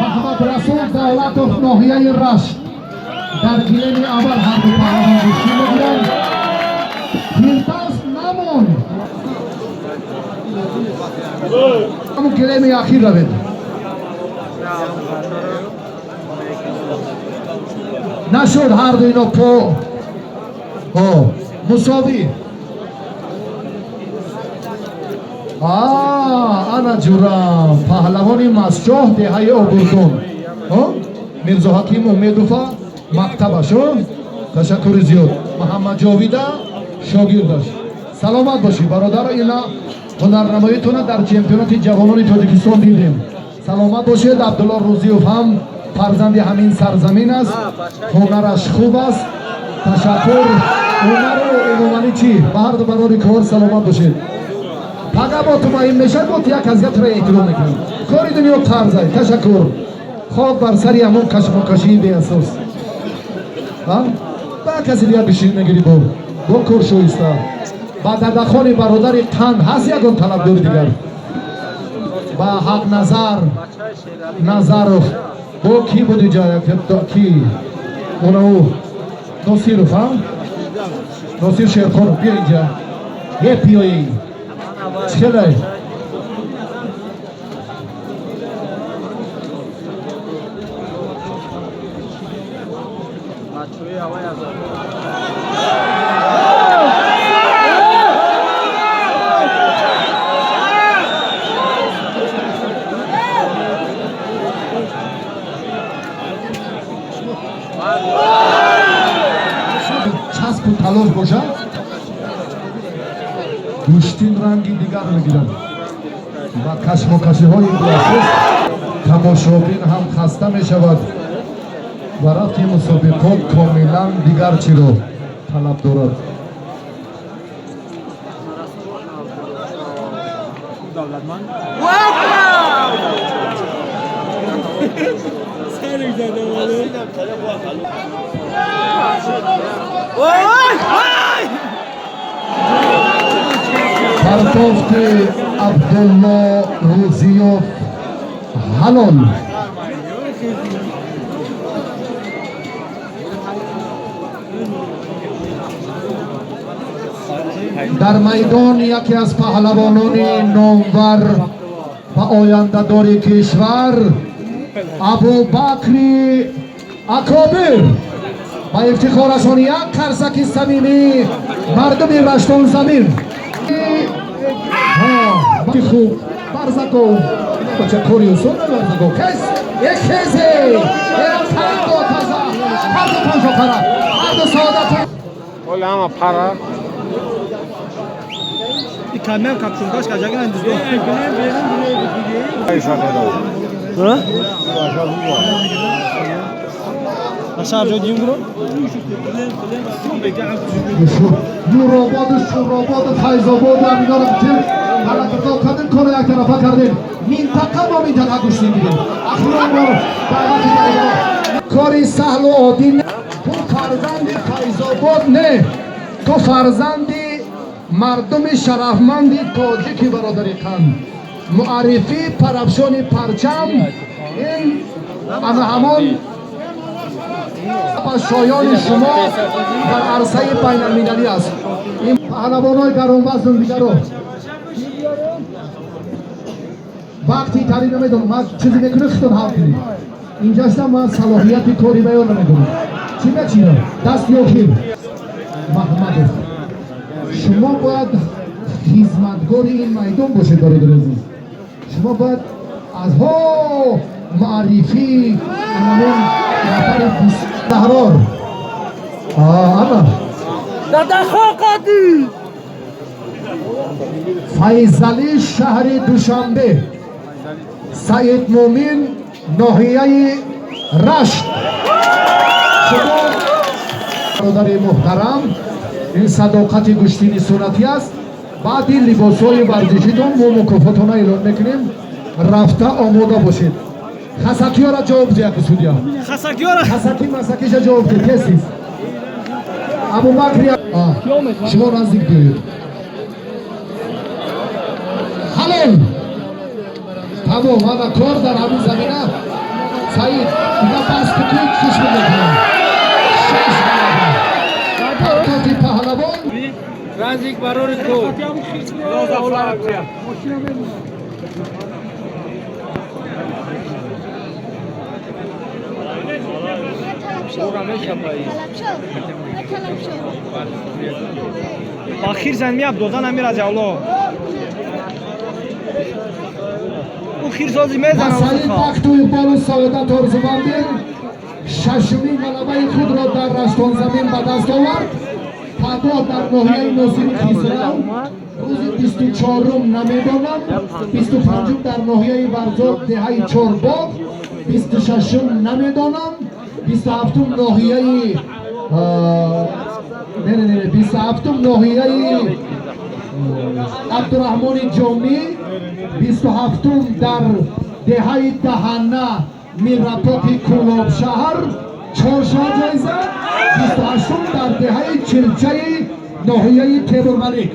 Маҳмад Расул Давлатов, ноҳияи Рашт. Дар гилеми аввал ҳарду паҳлавон гӯштӣ мегиранд. Фирдавс намон. Ҳамун гилеми ахир равед. Нашуд, ҳарду ино по мусовӣ. Ана ҷурам, паҳлавони Масҷоҳ, деҳаи Обурдон, Мирзоҳаким Умедова мактабаш. Ташаккури зиёд. Муҳаммадҷовида шогирдаш. Саломат бошӣ, бародар. Ина ҳунарнамоитона дар чемпионати ҷавонони Тоҷикистон дидем. Саломат бошед. Абдулло Рӯзиёв ҳам фарзанди ҳамин сарзамин аст, ҳунараш хуб аст. Ташаккур. Ҳунару умуманӣ чӣ ба ҳарду барори кор. Саломат бошед. Пага бо тумаин мешад, бо як аз ятра эҳтиром мекунем. Кори дунё қарзай. Ташаккур. Хок бар сари ҳамон кашмокашии беасос. Ба каси дигар бишин мегирӣ, бо кор шоиста. Ба Дадахони бародари қанд ҳаст ягон талабдори дигар? Ба Ҳақназар Назаров бо кӣ буд иҷа? Ки онау Носиров, а Носир Шерхонов, биё инҷа, е биёи чхелай. Часпу талош бошад, гӯштин ранги дигар мегирад ва кашмокашиҳои беасос, тамошобин ҳам хаста мешавад ва рафти мусобиқот комилан дигар чиро талаб дорад. Партофти Абдулло Рӯзиёв ҳалол. Дар майдон яке аз паҳлавонони номвар ва ояндадори кишвар, Абубакри Акобир. Ба ифтихорашон як қарсаки самимӣ, мардуми Раштон замин. Хуб, Барзаков бача, кори осон. Барзаков кес екхезе эрақанго таза, ҳарду панҷоқара, ҳарду саодату. Оля ҳама пара. Камям капшункаш кажаган диздо. Ҳа? Аша ҷо дим гуро? Нурободу, Шурободу, Файзободу, ҳаминоро тир ҳаракатҳо кардем, корро яктарафа кардем, минтақа бо минтақа гӯштин гирем. Ахирон бор даъвати кори саҳлу оддӣ. Ту фарзанди Файзобод не, ту фарзанди мардуми шарафманди тоҷики, бародари қанд. Муаррифӣ парафшони парчам ин ана ҳамон ба шоёни шумо дар арсаи байналмилалӣ аст. Ин паҳлавонои гаронвазн дигаро вақти тари намедонам, ман чизе мекунед, худтон ҳал кунед. Инҷашта ман салоҳияти кори баён намедонам. Чӣ мечиро дасти охир. Маҳмадов, шумо бояд хизматгори ин майдон бошед, бародари азиз. Шумо бояд аз ҳо муаррифӣ анамон нафари даҳрор ана. Дадахон қадӣ. Файзалӣ, шаҳри Душанбе, Саид Мумин, ноҳияи Рашт. Шумо, бародари муҳтарам, ин садоқати гӯштини суннатӣ аст. Баъди либосҳои варзишитон мо мукофотона эълон мекунем. Рафта омода бошед. Хасакиёра ҷавоб диҳад судья. Хасакиёра. Хасаки масакиша ҷавоб диҳ, тез тез. Абубакри, шумо наздик биёед. Ҳалол, тамом. Ана кор дар ҳамин замина. Саид, дига бас кунӣ, чиш мекунам. Шаш ғалаба ҳаракати паҳлавон. Транзит барори кор. Ба хирсан мияб додан амир аз явло. Ӯ хирсози мезанад. Саид бахту иқболу саодат орзумандем. Шашумин ғалабаи худро дар Раштонзамин ба даст овард. Пагоҳ дар ноҳияи Носири Хисрав, рӯзи 24-ум намедонам, 25-ум дар ноҳияи Варзоб, деҳаи Чорбоғ, 26-ум намедонам, 27-ум ноҳияи, не, не, не, 27-ум ноҳияи Абдураҳмони Ҷомӣ, 27-ум дар деҳаи Даҳана, Мирапоқи Кӯлобшаҳр, чоршоҳ ҷоиза, 28-ум дар деҳаи Чилчаи ноҳияи Темурмалик.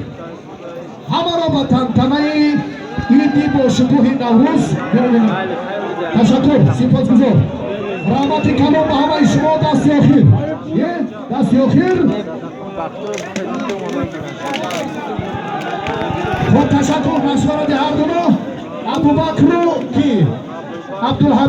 Ҳамаро ба тантанаи иди бошукӯҳи Наврӯз мебинем. Ташаккур, сипосгузор, раҳмати калом ба ҳамаи шумо. Дасти охир е, дасти охир. Хуб, ташаккур. Машварати ҳардуно, Абубакру ки Абдулҳамид.